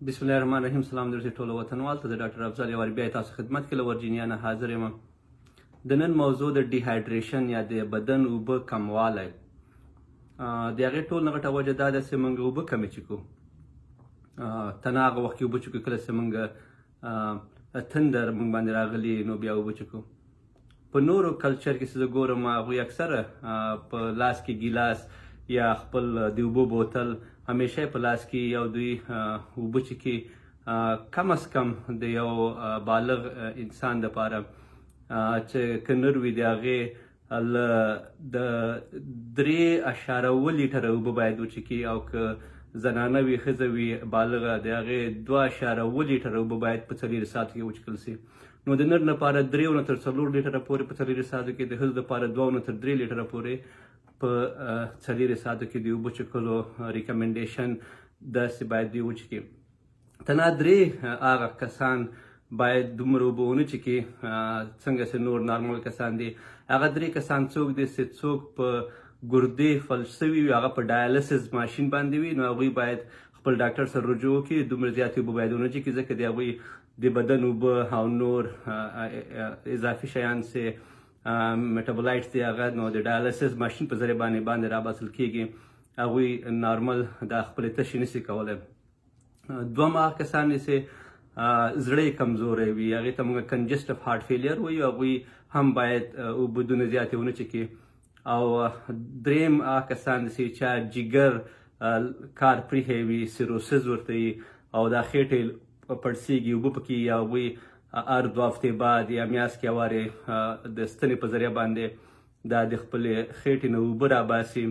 بسم الله الرحمن الرحیم. سلام درته ټولو وطنوال ته، د ډاکټر افضل یو وار بیا تاسو خدمت کې له ورجینیا نه حاضر یم. د نن موضوع د dehydration یا د بدن اوبه کموالی. د هغې ټول نه غټه وجه دا ده چې موږ اوبه کمې چکو. تنها هغه وخت کې اوبه چکو کله چې موږ تندر موږ باندې راغلي، نو بیا اوبه چکو. په نورو culture کې چې زه ګورم، هغوی اکثره په لاس کې ګیلاس یا خپل د اوبو بوتل همیشه په لاس کې یو دوی اوبه چکي. کم از کم د یو بالغ انسان دپاره چې که نر وي، د هغې له د 3.7 لیټره اوبه باید وچکي، او که زنانه وي، ښځه وي بالغه، د هغې 2.7 لیټره اوبه باید په 24 ساعتو کې وچکل سي. نو د نر لپاره 3 نه تر 4 لیټره پورې په 24 ساعتو کې، د ښځو لپاره 2 نه تر 3 لیټره پورې په 24 ساعتو کې د اوبو چکلو recommendation داسې باید دوی وچکي. تنها درې هغه کسان باید دومره اوبه ونه چکي څنګه چې نور نارمل کسان دي. هغه درې کسان څوک دي؟ چې څوک په ګردې فلج سوي وي، هغه په dialysis ماشین باندې وي، نو هغوی باید خپل ډاکټر سره رجوع وکړي. دومره زیاتې اوبه باید ونه چکي، ځکه د هغوی د بدن اوبه او نور اضافي شیان چې metabolites دی، هغه نو د dialysis ماشین په ذریعه باندې راباسل کیږي. هغوی نارمل دا خپلې تشې نشي کولی. دوم هغه کسان دي چې زړه یې کمزوری وي، هغې ته موږ congestive heart failure وایو، هغوی هم باید اوبه دونه زیاتې ونه چکي. او دریم هغه کسان دي چې چا جګر کار پریښی وي، cirrhosis ورته وي او دا خېټې پړسیږي، اوبه پکې، هغوی هر 2 هفتې بعد یا میاشت کې وارې د ستنې په ذریعه باندې دا د خپلې خېټې نه اوبه راباسي،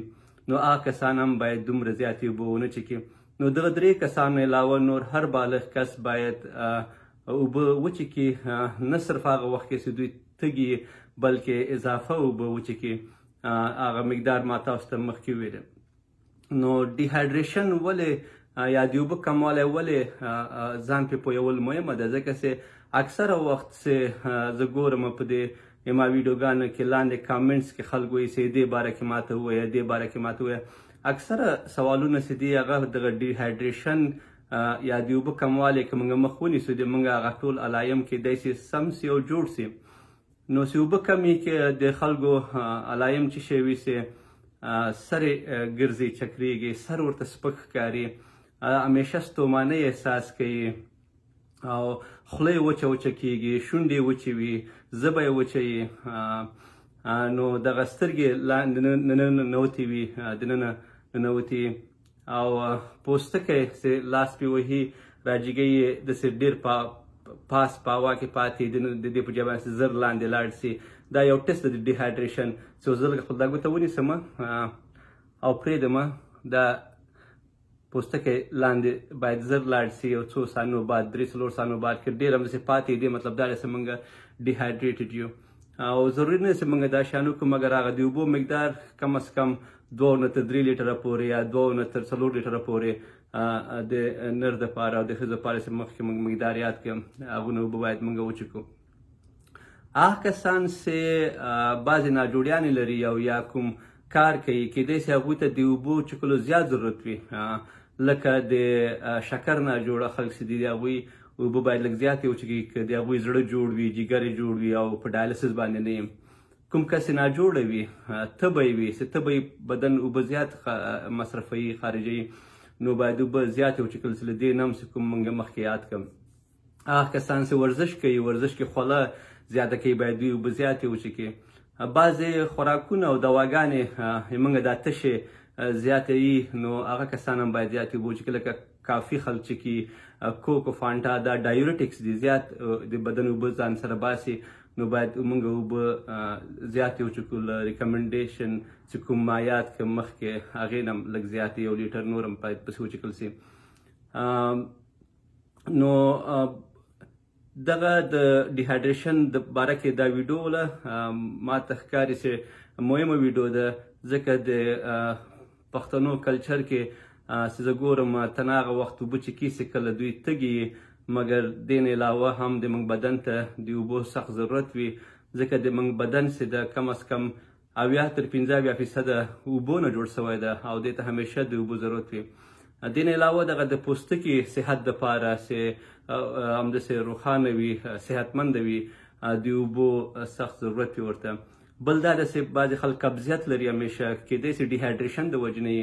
نو هغه کسان هم باید دومره زیاتې اوبه ونه چکي. نو دغه درې کسانو علاوه نور هر بالغ کس باید اوبه وچکي، نه صرف هغه وخت کې چې دوی تږي، بلکې اضافه اوبه وچکي، هغه مقدار ما تاسو ته مخکې ویلی. نو dehydration ولې یا د اوبه کموالی ولې ځان پې پوهول مهمه ده؟ ځکه چې اکثره وخت چې زه ګورم په دې ما ویډیوګانو کې لاندې comments کې خلک وایي چې دې باره کې ماته ووایه، دې باره کې ماته ووایه. اکثره سوالونه چې دي، هغه دغه dehydration یا د اوبه کموالی که موږ مخ ونیسو، د موږ هغه ټول علایم کیدای سي سم سي او جوړ سي. نو چې اوبه کمې کې د خلکو علایم چې شی وي، چې سر ګرځي، چکریږي، سر ورته سپک ښکاري، همیشه ستومانۍ احساس کوي، او خوله یې وچه وچه کیږي، شونډې یې وچې وي، ژبه یې وچه وي، نو دغه سترګې لاندې ننوتې وي، دننه ننوتې، او پوستکی چې لاس پې وهي، راجګی یې داسې ډېر پاس په هوا کې پاتې، د دې په جبه زر لاندې لاړ سي. دا یو ټیسټ د dehydration چې زه لږ خپل دا ګوته ونیسم او پرېږدم، دا پوستکی لاندې باید زر لاړ سي یو څو ثانیو بعد، 3-4 ثانیو بعد که ډېر همداسې پاتې دی، مطلب دا دی چې موږ dehydrated یو. او ضروري نه چې موږ دا شیان وکړو، مګر هغه د اوبو مقدار کم از کم 2 نه تر 3 لیټره پورې یا 2 نه تر 4 لیټره پورې د نر دپاره او د ښځې دپاره چې مخکې موږ مقدار یاد کړم، هغونه اوبه باید موږ وچکو. هغه کسان چې بعضې ناجوړیانې لري او یا کوم کار کوي، کیدای سي هغوی ته د اوبو چکلو زیات ضرورت وي، لکه د شکر ناجوړه خلک چې دي، د هغوی اوبه باید لږ زیاتې وچکي. که د هغوی زړه جوړ وي، جګر یې جوړ وي او په dialysis باندې نه وي. کوم کس چې ناجوړه وي، تبه یې وي، چې تبه یې بدن اوبه زیات مصرفوي، خارجوي، نو باید اوبه زیاتې وچکل سي له دې نه هم چې کوم موږ مخکې یاد کړم. هغه کسان چې ورزش کوي، ورزش کې خوله زیاته کوي، باید دوی اوبه زیاتې وچکي. بعضې خوراکونه او دواګانې موږ دا تشې زیاتوي، نو هغه کسان هم باید زیاتې اوبه وچکي، لکه کافي خلک چې کی، کوک او فانټا، دا diuretics دي، زیات د بدن اوبه ځان سره باسي، نو باید موږ اوبه زیاتې وچکو له recommendation چې کوم ما یاد کړم مخکې، هغې نه هم لږ زیاتې، 1 لیټر نور هم باید پسې وچکل سي. نو دغه د dehydration د باره کې دا ویډیو وله ما ته ښکاري چې مهمه ویډیو ده، ځکه د پښتنو culture کې چې زه ګورم، تنها هغه وخت اوبه چکي چې کله دوی تږي، مګر دې نه علاوه هم د موږ بدن ته د اوبو سخت ضرورت وي، ځکه د موږ بدن چې ده کم از کم 70 تر 75 فیصده اوبو نه جوړ سوی ده او دې ته همیشه د اوبو ضرورت وي. دې نه علاوه دغه د پوستکي صحت دپاره چې همداسې روښانه وي، صحتمند وي، د اوبو سخت ضرورت وي ورته. بل دا ده چې بعضې خلک قبضیت لري، همیشه کیدای شي ډیهایډریشن د وجې نه،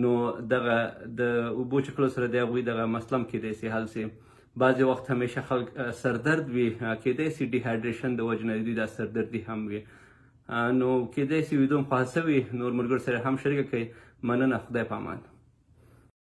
نو دغه د اوبو چښلو سره د هغوی دغه مسله هم کیدای شي حل شي. بعضې وخت همیشه خلک سردرد وي، کیدای شي ډیهایډریشن د وجې نه دوی دا سردردي هم وي. نو کیدای شي ویډیو مو خوښه شوي، نور ملګرو سره هم شریکه کړئ. مننه، خدای په امان.